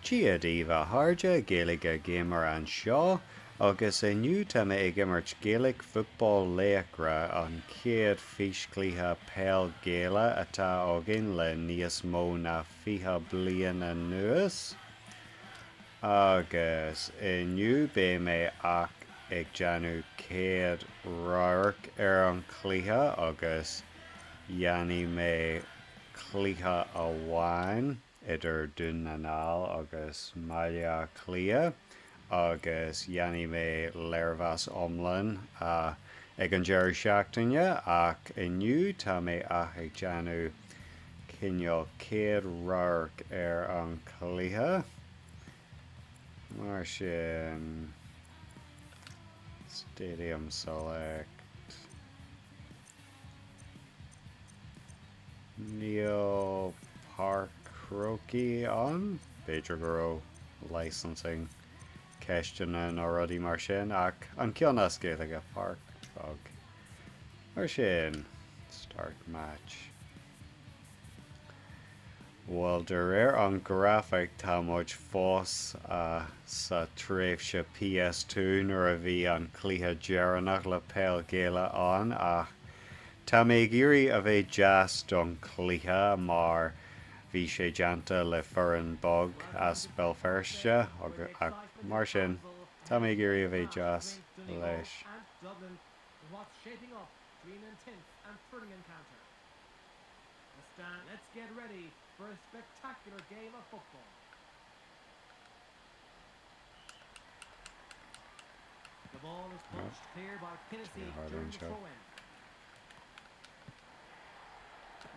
Dia daoibh a chairde, Gaeilge Gamer anseo, agus inniu tá mé ag imirt Gaelic Football Laochra, an chéad físchluiche peil Gaelach atá againn le níos mó ná 20 bliain anuas. Agus inniu beidh mé ach ag déanamh céad radharc ar an chluiche agus dhéanfaidh mé cluiche amháin idir Dún na nGall agus Baile Átha Cliath agus dhéanfaidh mé léirmheas iomlán ag an deireadh seachtaine ach inniu tá mé ach ag déanamh cineál céad radharc ar an chluiche. Mar sin, Stadium Select. Níl Páirc Chrócaigh ann, b'fhéidir go raibh licensing ceisteanna nó rudaí mar sin, ach an ceann as Gaeilge, Páirc Bheag. Mar sin, start match. Bhuel, de réir an grafaic tá muid fós sa tréimhse PS2 nuair a bhí an cluiche deireanach le peil Ghaelach ann ach tá mé ag iarraidh a bheith deas don chluiche mar bhí sé déanta le foireann beag as Béal Feirste ach mar sin tá mé ag iarraidh a bheith deas leis. Let's get ready for a spectacular game of football. The ball is punched clear by Kinnessy during the throw-in.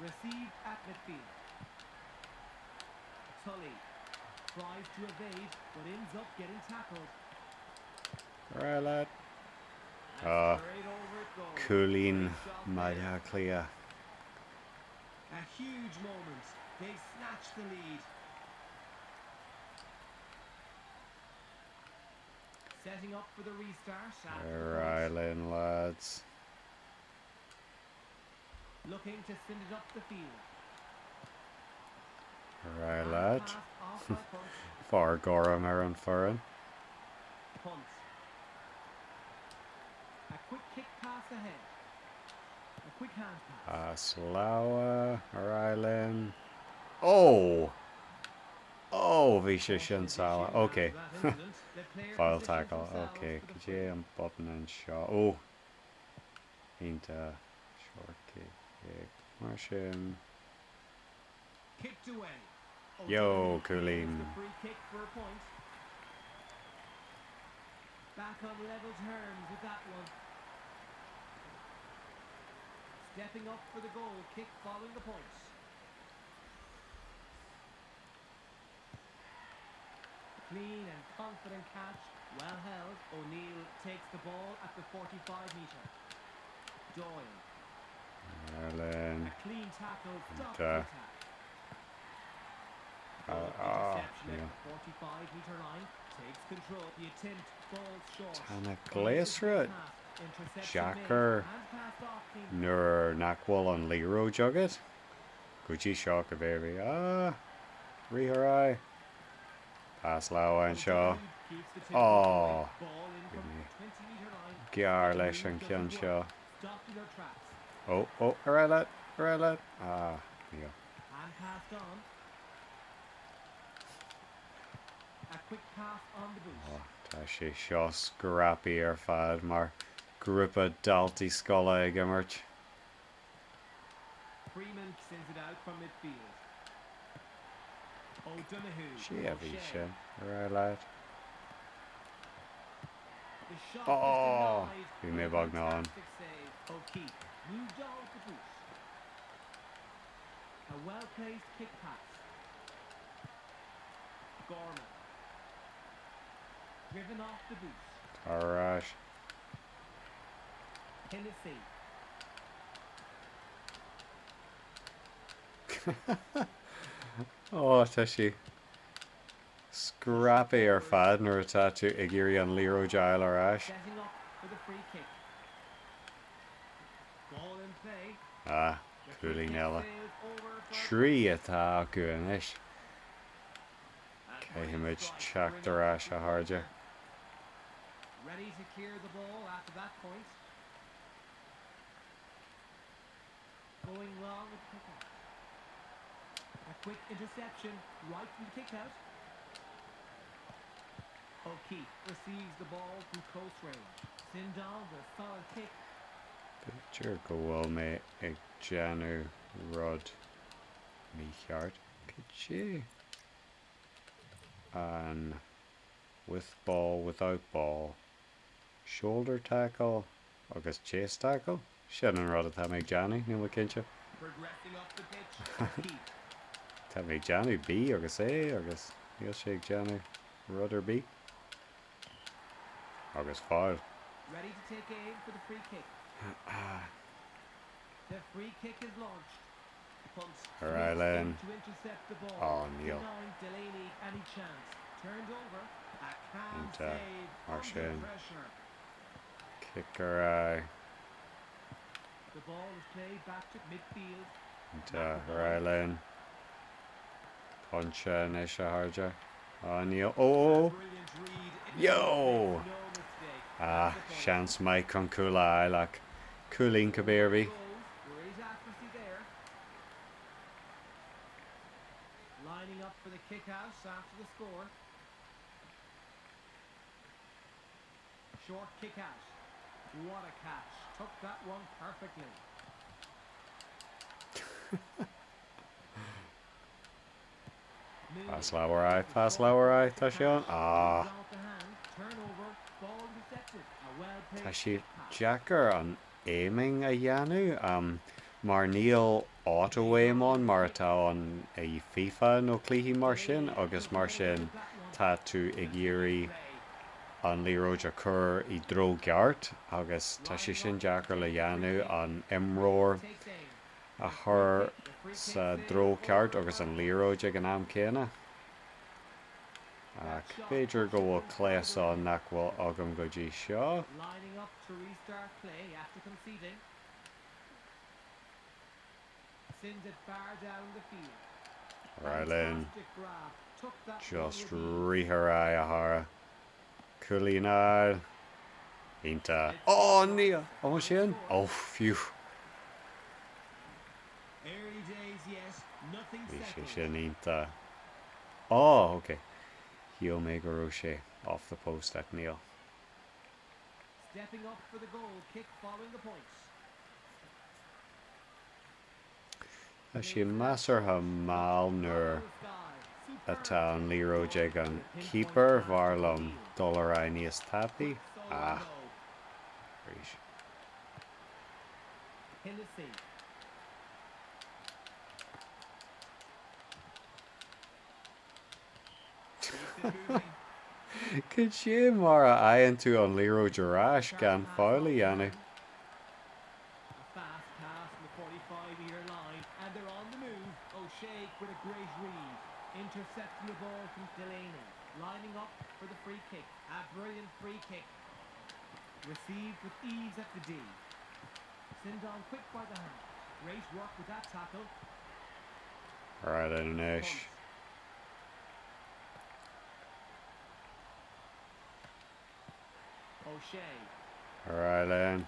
Received at midfield. Tully tries to evade but ends up getting tackled. Right lad. Ah, cúilín Bhaile Átha Cliath. A huge moment. They snatch the lead. Setting up for the restart. Ar aghaidh linn lads. Looking to send it up the field. Ar aghaidh leat. Fear gorm ar an foireann. Punt. A quick kick pass ahead. A quick hand pass. Pas láimhe, ar aghaidh linn. Ó! Ó, bhí sé sin salach. Ok. Foul tackle. Ok, cad é an button anseo? Ó! Iontach. Short kick, kick. Mar sin. Kicked away. Yo, O'Donoghue cúilín. wins the free kick for a point. Back on level terms with that one. Stepping up for the goal kick following the point. Clean and confident catch, well held. O'Neill takes the ball at the 45 metre. Doyle. Ireland. A clean tackle stops the Iontach. attack. Ah, Good ah, interception at níl. the 45 metre line. Takes control. The attempt falls short. Tá na Good gléasra pass. Interception made deacair and passed off cleanly. nuair nach bhfuil an liathróid agat. Go dtí seo go bhféadfaí. Ah! Rith ar aghaidh. Pas láimhe anseo. Á! Bhí mé gearr leis an cheann seo. Ó, ó, ar aghaidh leat, ar aghaidh leat. Ah, níl. Ó, tá sé seo scrappy ar fad mar grúpa daltaí scoile ag imirt. Freeman sends it out from midfield. O'Donoghue. Sé a bhí O'Shea. sin. Ar aghaidh leat. The shot Ó! is denied. Bhí But mé a beagnach ann. fantastic save. O'Keefe moved on with the boot. A well-placed kick pass. Gorman. Driven off the boot. Tar ais. Hennessy. Ó, tá sí scrappy ar fad nuair atá tú ag iarraidh an liathróid a fháil ar ais. Setting up for the free kick. Ball in play. Ah, The free cúilín kick eile. sails over for a 3 atá acu anois. And Caithfimid teacht ar ais, a chairde. B'fhéidir go bhfuil mé ag déanamh rud mícheart. Cad é an with ball, without ball, shoulder tackle agus chase tackle? Sin an rud atá mé ag déanamh, níl mé cinnte. Tá mé ag déanamh B agus A agus níl sé ag déanamh rud ar bith. Agus foul. Ready to take aim for the free kick. The free kick is launched. Ar aghaidh linn. Á, níl. Iontach. Mar sin. Cic ar aghaidh. Iontach. Ar aghaidh linn. Pointe anois, a chairde. Á, níl. Ó! Ó! Yo! Ah, seans maith chun cúl a fháil ach cúilín cibé ar bith. Lining up for the kick out after the score. Short kick out. What a catch. Took that one perfectly. Pas leabhar aghaidh, pas leabhar aghaidh, tá sé ann. Ah! Tá sé deacair an aiming a dhéanamh mar níl auto-aim ann mar atá ann i FIFA nó cluichí mar sin agus mar sin tá tú ag iarraidh an liathróid a chur i dtreo ceart agus tá sé sin deacair le dhéanamh an imreoir a chur sa dtreo ceart agus an liathróid ag an am céanna. Ach b'fhéidir go bhfuil cleas ann nach bhfuil agam go dtí seo. Lining up to restart play after conceding. Sends it far down the field. Ar aghaidh linn. Fantastic grab. Took that one Just with ease. rith ar aghaidh, a chara. Cúilín a fháil. Iontach. Ó, níl! An bhfuil sé in? Oh, phew. Early days yet, nothing Bhí sé settled. sin iontach. Ó, ok. Shíl mé go raibh sé off the post ach níl. Stepping up for the goal kick following the point. Tá sé measartha mall nuair atá an liathróid ag an keeper, b'fhearr liom dul ar aghaidh níos tapaí. Ah! Arís. Cad é mar a fhaigheann tú an liathróid ar ais gan foul a dhéanamh? A fast pass from the 45 metre line and they're on the move. O'Shea with a great read. Intercepting the ball from Delaney. Lining up for the free kick. A brilliant free kick. Received with ease at the D. Sindon quick by the hand. Great work with that tackle. Ar aghaidh linn anois. O'Shea. Ar aghaidh linn.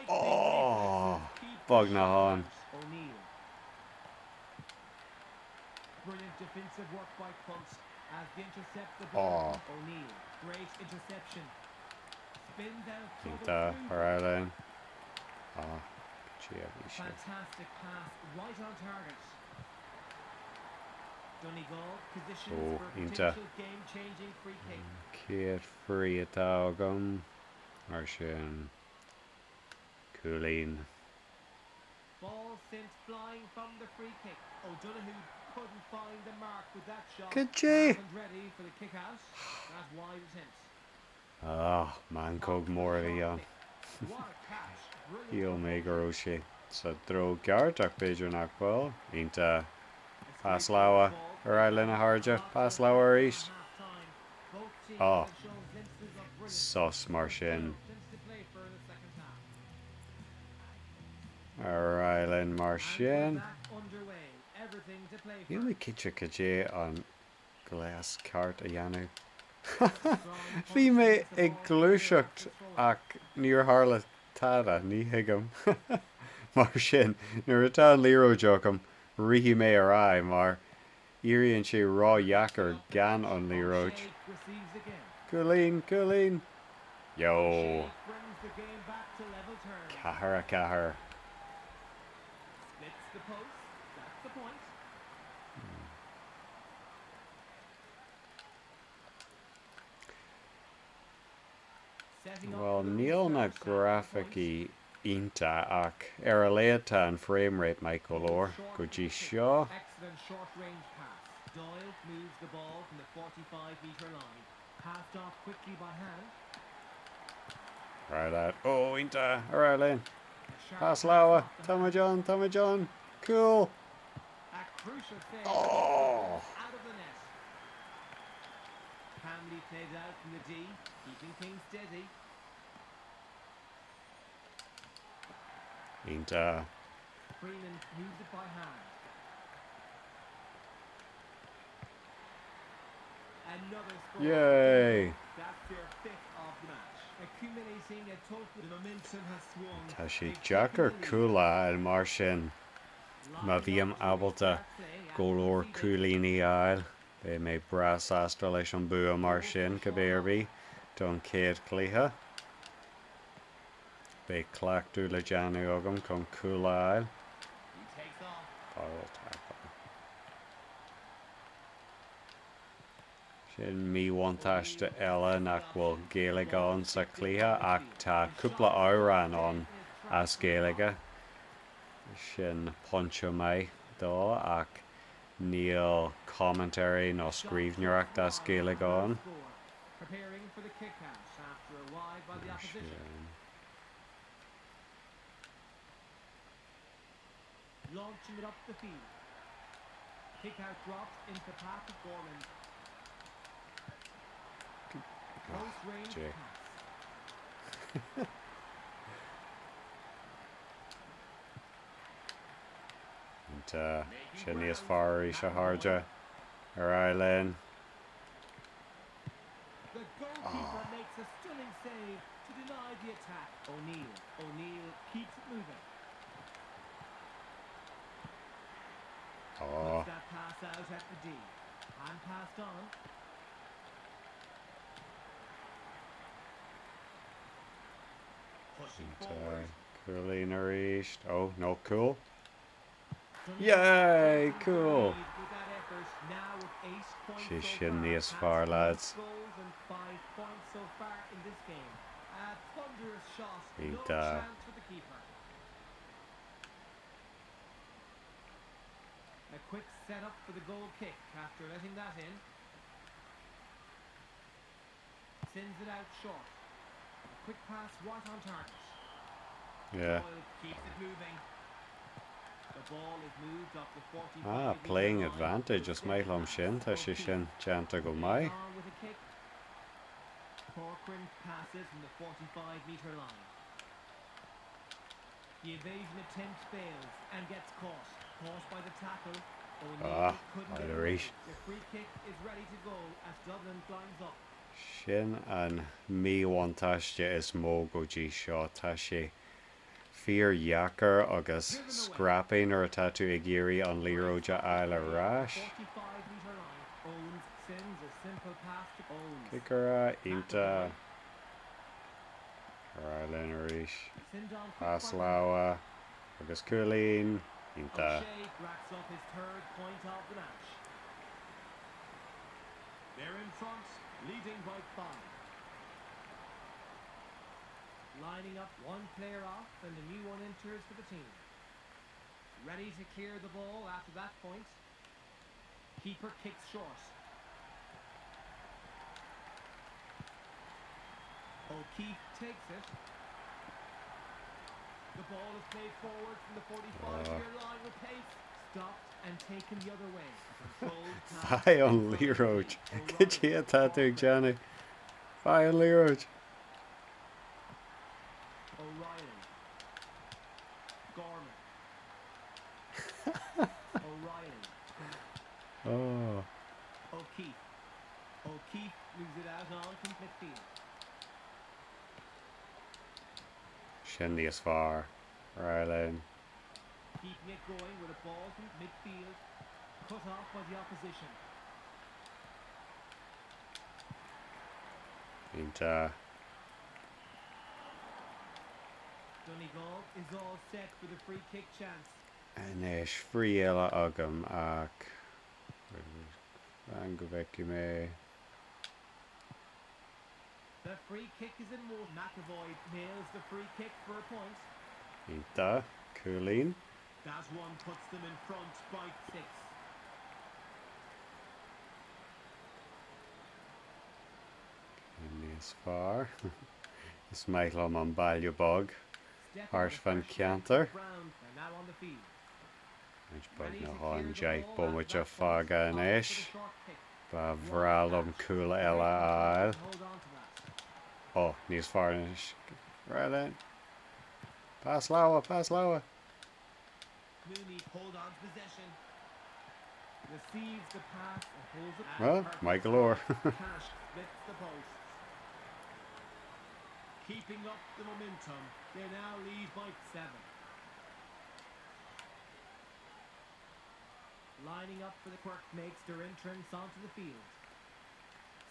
Oh! Beagnach ann. O'Neill. Brilliant defensive work by Punt as they intercept the ball. Oh. O'Neill. Great interception. Spins out of trouble. Iontach. smoothly. Ar aghaidh linn. Ah, cad é a bhí sé. Fantastic pass right on target. Donegal positions Oh, for a iontach. potential game-changing free kick. Céad free atá agam. Mar sin. Cúilín. Ball sent flying from the free kick. O'Donoghue couldn't find the mark with that shot. Cad é? And ready for the kick out. That wide attempt. Ah, meancóg mór a bhí ann. What a catch. Brilliant Shíl mé go raibh sé sa treo ceart ach b'fhéidir nach bhfuil. Iontach. Pas láimhe. Ar aghaidh linn a chairde. Pas láimhe arís. Ah. Sos mar sin. Ar aghaidh linn mar sin. Níl mé cinnte cad é an Gléas ceart a dhéanamh. Bhí mé ag gluaiseacht ach níor tharla tada, ní thuigim. Mar sin, nuair atá an liathróid agam, rithfidh mé ar aghaidh mar éiríonn sé ró-dheacair gan an liathróid. Cúilín! Cúilín! Yo! 4, 4. Bhuel, níl na grafaicí iontach ach ar a laghad tá an frame rate maith go leor go dtí seo. Right out. Oh, iontach! Ar aghaidh linn! Pas láimhe! Tá muid ann! Tá muid ann! Cúl! Oh! Iontach. Yay! Tá sé deacair cúl a fháil mar sin. Má bhím ábalta go leor cúilíní a fháil, beidh mé breá sásta leis an bua mar sin, cibé ar bith, don chéad chluiche. Beidh cleachtadh le déanamh agam chun cúl a fháil. Foul tackle. Sin míbhuntáiste eile nach bhfuil Gaeilge ann sa chluiche ach tá cúpla amhrán ann as Gaeilge. Sin pointe maith dó ach níl commentary nó scríbhneoireacht as Gaeilge ann. Mar sin. Dé. Tá sé níos fearr arís a chairde. Ar aghaidh linn. Oh. Cúilín arís. Oh, no, cúl. Yay! Cúl! Sé sin níos fearr, lads. Iontach. Yeah. Ah, playing advantage, is maith liom sin, tá sé sin déanta go maith. Ah, arís. Sin an míbhuntáiste is mó go dtí seo, tá sé fíordheacair agus scrappy nuair atá tú ag iarraidh an liathróid a fháil ar ais. Cic ar aghaidh, iontach. Ar aghaidh linn arís. Pas láimhe agus cúilín, iontach. They're in front, leading by five. Lining up one player off and a new one enters for the team. Ready to clear the ball after that point. Keeper kicks short. O'Keefe takes it. The ball is played forward from the 45-metre line with pace. Stopped and taken the other way. Faigh an liathróid. Cad é atá tú ag déanamh? Faigh an liathróid. O'Reilly. Gorman. O'Reilly. Oh. O'Keefe. Sin níos fearr. Ar aghaidh linn. Keeping it going with a ball from midfield, cut off by the opposition. Iontach. Donegal is all set for the free kick chance. Anois, free eile agam ach fan go bhfeicfidh mé. The free kick is in motion. McEvoy nails the free kick for a point. Iontach. Cúilín. That one puts them in front by 6. Cén níos fearr? Is maith liom an baile beag thart fán cheantar. Roinnt beagnach an 10 bomaite fágtha anois. Ba bhreá liom cúl eile a fháil. Ó, níos fearr anois. Ar aghaidh linn. Pas láimhe, pas láimhe. Bhuel, maith go leor. Lining up for the Quirk makes their entrance onto the field.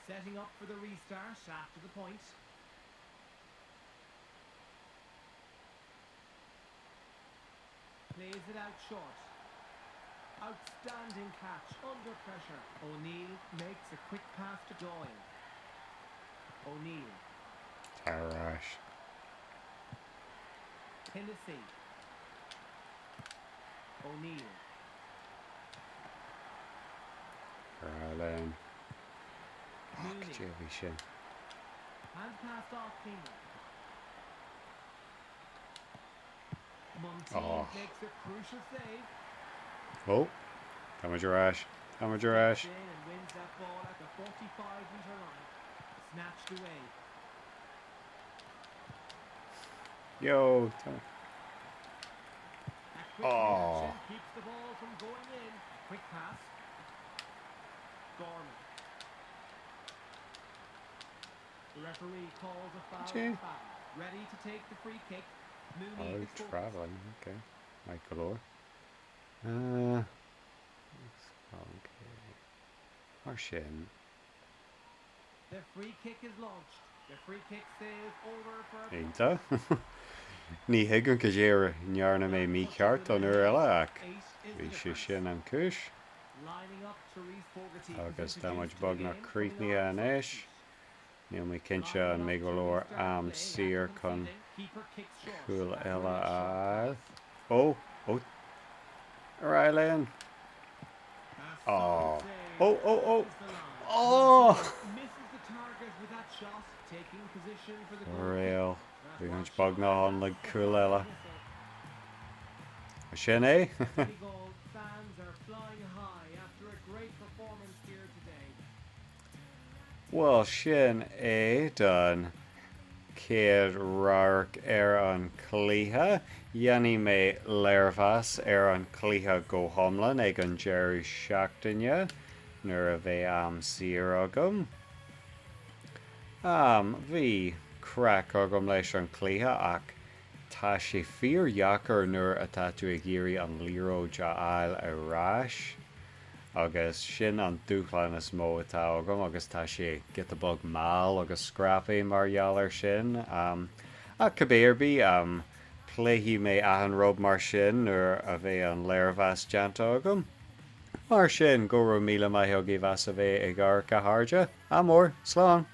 Setting up for the restart after the point. Plays it out short. Outstanding catch under pressure. O'Neill makes a quick pass to Doyle. O'Neill. Tar ais. Tennessee. O'Neill. Ar aghaidh linn. Oh, cad é a bhí sin? And passed off cleanly. Muntean Oh. makes a crucial save. Oh, tá muid ar ais. Tá muid ar ais. Steps in and wins that ball at the 45 metre line. Snatched away. Yo! Tá... A quick Oh. reaction keeps the ball from going in. Quick pass. Gorman. The referee calls a foul. Gee. Foul. Ready to take the free kick. Mooney Oh, is focused. travelling. Okay. Maith go leor. Uh, okay. Mar sin. The free kick is launched. The free kick sails over for a point. Iontach. Ní thuigim cad é a ndearna mé mícheart an uair eile ach Eight is the bhí sé difference. sin an cúis. Lining up Therese Fogarty is Agus tá muid introduced to the beagnach game, coming críochnaithe on as a anois. substitute. Níl mé cinnte Lining an up mbeidh go to leor restart am play after saor chun conceding. Keeper kicks short. cúl That's a eile really a short fháil. pass. Ó! Ó! Ar aghaidh linn! A solid Ó! save Ó! Ó! Ó! crosses the line. Ó! Muntean misses the target with that shot, taking position for the goal kick. Réal. That Bhí one muid shot beagnach and ann le that's the cúl final eile. whistle. Sin é! Donegal fans are flying high after a great performance here today. Bhuel, sin é don chéad radharc ar an chluiche. Dhéanfaidh mé léirmheas ar an chluiche go hiomlán ag an deireadh seachtaine nuair a bheidh am saor agam. Am, bhí craic agam leis an chluiche ach tá sé fíor-dheacair nuair atá tú ag iarraidh an liathróid a fháil ar ais agus sin an dúshlán is mó atá agam agus tá sé giota beag mall agus scrappy mar gheall air sin. Ach cibé ar bith, pléifidh mé achan rud mar sin nuair a bheidh an léirmheas déanta agam. Mar sin, go raibh míle maith agaibh as a bheith ag amharc, a chairde. Ádh mór! Slán!